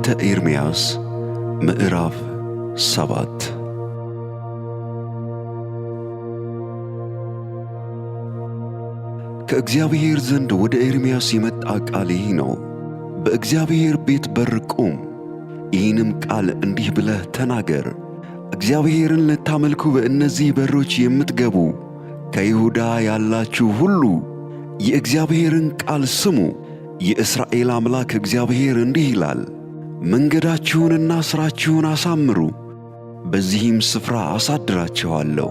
ትንቢተ ኤርምያስ ምዕራፍ 7። ከእግዚአብሔር ዘንድ ወደ ኤርምያስ የመጣ ቃል ይህ ነው። በእግዚአብሔር ቤት በር ቁም፣ ይህንም ቃል እንዲህ ብለህ ተናገር። እግዚአብሔርን ልታመልኩ በእነዚህ በሮች የምትገቡ ከይሁዳ ያላችሁ ሁሉ የእግዚአብሔርን ቃል ስሙ። የእስራኤል አምላክ እግዚአብሔር እንዲህ ይላል፣ መንገዳችሁንና ሥራችሁን አሳምሩ፣ በዚህም ስፍራ አሳድራችኋለሁ።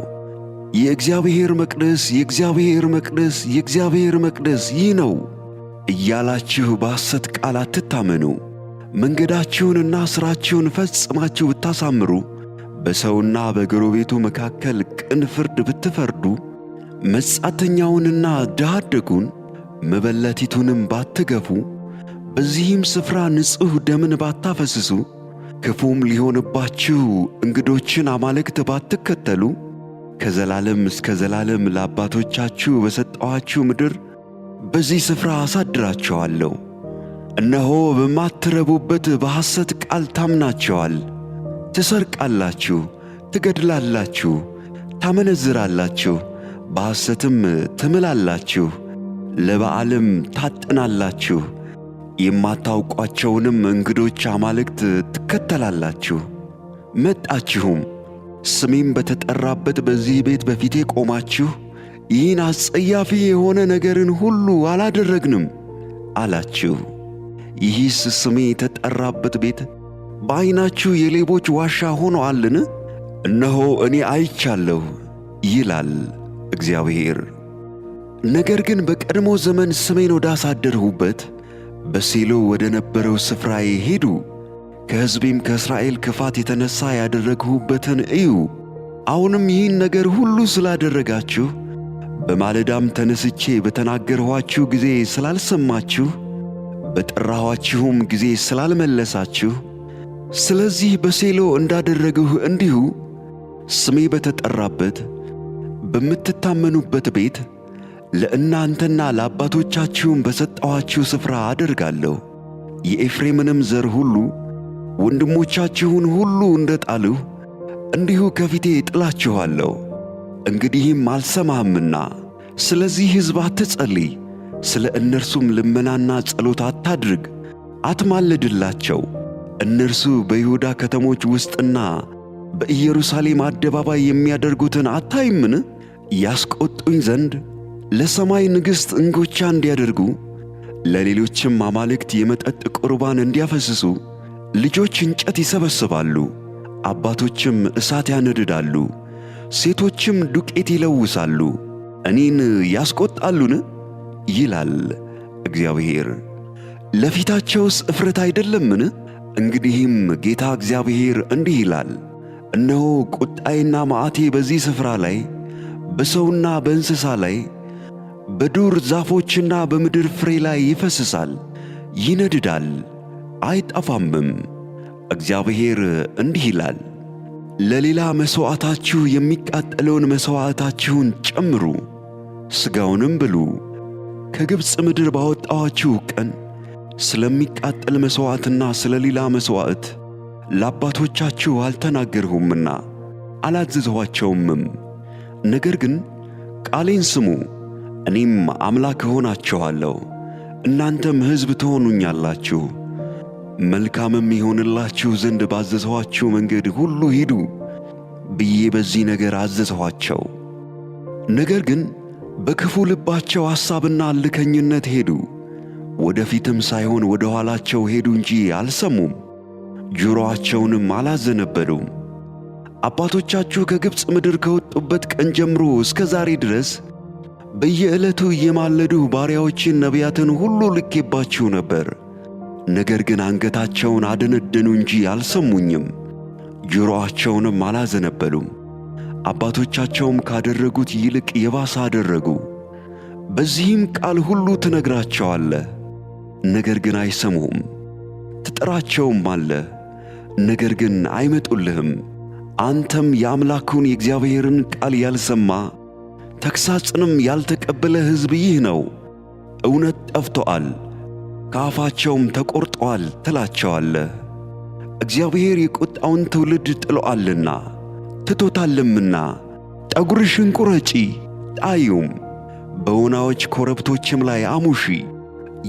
የእግዚአብሔር መቅደስ፣ የእግዚአብሔር መቅደስ፣ የእግዚአብሔር መቅደስ ይህ ነው እያላችሁ በሐሰት ቃል አትታመኑ። መንገዳችሁንና ሥራችሁን ፈጽማችሁ ብታሳምሩ፣ በሰውና በጎረቤቱ መካከል ቅን ፍርድ ብትፈርዱ፣ መጻተኛውንና ድሃ አደጉን መበለቲቱንም ባትገፉ፣ በዚህም ስፍራ ንጹሕ ደምን ባታፈስሱ፣ ክፉም ሊሆንባችሁ እንግዶችን አማልክት ባትከተሉ፣ ከዘላለም እስከ ዘላለም ለአባቶቻችሁ በሰጠኋችሁ ምድር በዚህ ስፍራ አሳድራችኋለሁ። እነሆ በማትረቡበት በሐሰት ቃል ታምናችኋል። ትሰርቃላችሁ፣ ትገድላላችሁ፣ ታመነዝራላችሁ፣ በሐሰትም ትምላላችሁ፣ ለበዓልም ታጥናላችሁ፣ የማታውቋቸውንም እንግዶች አማልክት ትከተላላችሁ። መጣችሁም፣ ስሜም በተጠራበት በዚህ ቤት በፊቴ ቆማችሁ ይህን አስጸያፊ የሆነ ነገርን ሁሉ አላደረግንም አላችሁ። ይህስ ስሜ የተጠራበት ቤት በዐይናችሁ የሌቦች ዋሻ ሆኖአልን? እነሆ እኔ አይቻለሁ ይላል እግዚአብሔር። ነገር ግን በቀድሞ ዘመን ስሜን ወዳሳደርሁበት በሴሎ ወደ ነበረው ስፍራዬ ሂዱ፣ ከሕዝቤም ከእስራኤል ክፋት የተነሣ ያደረግሁበትን እዩ። አሁንም ይህን ነገር ሁሉ ስላደረጋችሁ፣ በማለዳም ተነስቼ በተናገርኋችሁ ጊዜ ስላልሰማችሁ፣ በጠራኋችሁም ጊዜ ስላልመለሳችሁ፣ ስለዚህ በሴሎ እንዳደረግሁ እንዲሁ ስሜ በተጠራበት በምትታመኑበት ቤት ለእናንተና ለአባቶቻችሁም በሰጠኋችሁ ስፍራ አደርጋለሁ። የኤፍሬምንም ዘር ሁሉ ወንድሞቻችሁን ሁሉ እንደ ጣልሁ እንዲሁ ከፊቴ እጥላችኋለሁ። እንግዲህም አልሰማህምና ስለዚህ ሕዝብ አትጸልይ፣ ስለ እነርሱም ልመናና ጸሎት አታድርግ፣ አትማልድላቸው። እነርሱ በይሁዳ ከተሞች ውስጥና በኢየሩሳሌም አደባባይ የሚያደርጉትን አታይምን? ያስቈጡኝ ዘንድ ለሰማይ ንግሥት እንጎቻ እንዲያደርጉ ለሌሎችም አማልክት የመጠጥ ቁርባን እንዲያፈስሱ ልጆች እንጨት ይሰበስባሉ፣ አባቶችም እሳት ያነድዳሉ፣ ሴቶችም ዱቄት ይለውሳሉ። እኔን ያስቈጣሉን? ይላል እግዚአብሔር። ለፊታቸውስ እፍረት አይደለምን? እንግዲህም ጌታ እግዚአብሔር እንዲህ ይላል፣ እነሆ ቁጣዬና መዓቴ በዚህ ስፍራ ላይ በሰውና በእንስሳ ላይ በዱር ዛፎችና በምድር ፍሬ ላይ ይፈስሳል፣ ይነድዳል፣ አይጠፋምም። እግዚአብሔር እንዲህ ይላል፣ ለሌላ መሥዋዕታችሁ የሚቃጠለውን መሥዋዕታችሁን ጨምሩ፣ ሥጋውንም ብሉ። ከግብፅ ምድር ባወጣኋችሁ ቀን ስለሚቃጠል መሥዋዕትና ስለ ሌላ መሥዋዕት ለአባቶቻችሁ አልተናገርሁምና አላዘዝኋቸውምም። ነገር ግን ቃሌን ስሙ፣ እኔም አምላክ እሆናችኋለሁ፣ እናንተም ሕዝብ ትሆኑኛላችሁ። መልካምም ይሆንላችሁ ዘንድ ባዘዝኋችሁ መንገድ ሁሉ ሂዱ ብዬ በዚህ ነገር አዘዝኋቸው። ነገር ግን በክፉ ልባቸው ሐሳብና እልከኝነት ሄዱ። ወደ ፊትም ሳይሆን ወደ ኋላቸው ሄዱ እንጂ አልሰሙም፣ ጆሮአቸውንም አላዘነበሉም። አባቶቻችሁ ከግብፅ ምድር ከወጡበት ቀን ጀምሮ እስከ ዛሬ ድረስ በየዕለቱ እየማለድሁ ባሪያዎቼን ነቢያትን ሁሉ ልኬባችሁ ነበር። ነገር ግን አንገታቸውን አደነደኑ እንጂ አልሰሙኝም፣ ጆሮአቸውንም አላዘነበሉም። አባቶቻቸውም ካደረጉት ይልቅ የባሰ አደረጉ። በዚህም ቃል ሁሉ ትነግራቸዋለህ፣ ነገር ግን አይሰሙህም። ትጠራቸውም አለህ፣ ነገር ግን አይመጡልህም። አንተም የአምላኩን የእግዚአብሔርን ቃል ያልሰማ ተግሣጽንም ያልተቀበለ ሕዝብ ይህ ነው። እውነት ጠፍቶአል፣ ከአፋቸውም ተቈርጦአል ትላቸዋለህ። እግዚአብሔር የቁጣውን ትውልድ ጥሎአልና ትቶታልምና ጠጉርሽን ቁረጪ ጣዩም፣ በወናዎች ኮረብቶችም ላይ አሙሺ።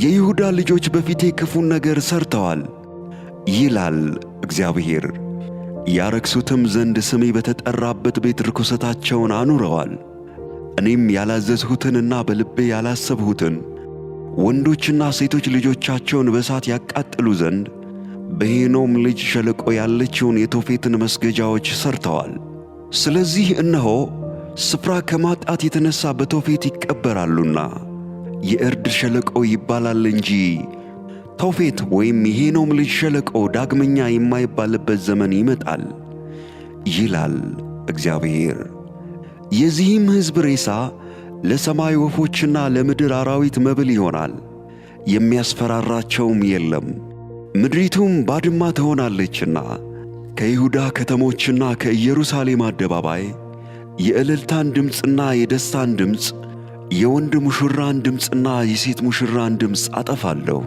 የይሁዳ ልጆች በፊቴ ክፉን ነገር ሠርተዋል፣ ይላል እግዚአብሔር። ያረክሱትም ዘንድ ስሜ በተጠራበት ቤት ርኵሰታቸውን አኑረዋል። እኔም ያላዘዝሁትንና በልቤ ያላሰብሁትን ወንዶችና ሴቶች ልጆቻቸውን በእሳት ያቃጥሉ ዘንድ በሄኖም ልጅ ሸለቆ ያለችውን የቶፌትን መስገጃዎች ሠርተዋል። ስለዚህ እነሆ ስፍራ ከማጣት የተነሣ በቶፌት ይቀበራሉና የእርድ ሸለቆ ይባላል እንጂ ቶፌት ወይም የሄኖም ልጅ ሸለቆ ዳግመኛ የማይባልበት ዘመን ይመጣል፣ ይላል እግዚአብሔር። የዚህም ሕዝብ ሬሳ ለሰማይ ወፎችና ለምድር አራዊት መብል ይሆናል፣ የሚያስፈራራቸውም የለም። ምድሪቱም ባድማ ትሆናለችና ከይሁዳ ከተሞችና ከኢየሩሳሌም አደባባይ የእልልታን ድምፅና የደስታን ድምፅ፣ የወንድ ሙሽራን ድምፅና የሴት ሙሽራን ድምፅ አጠፋለሁ።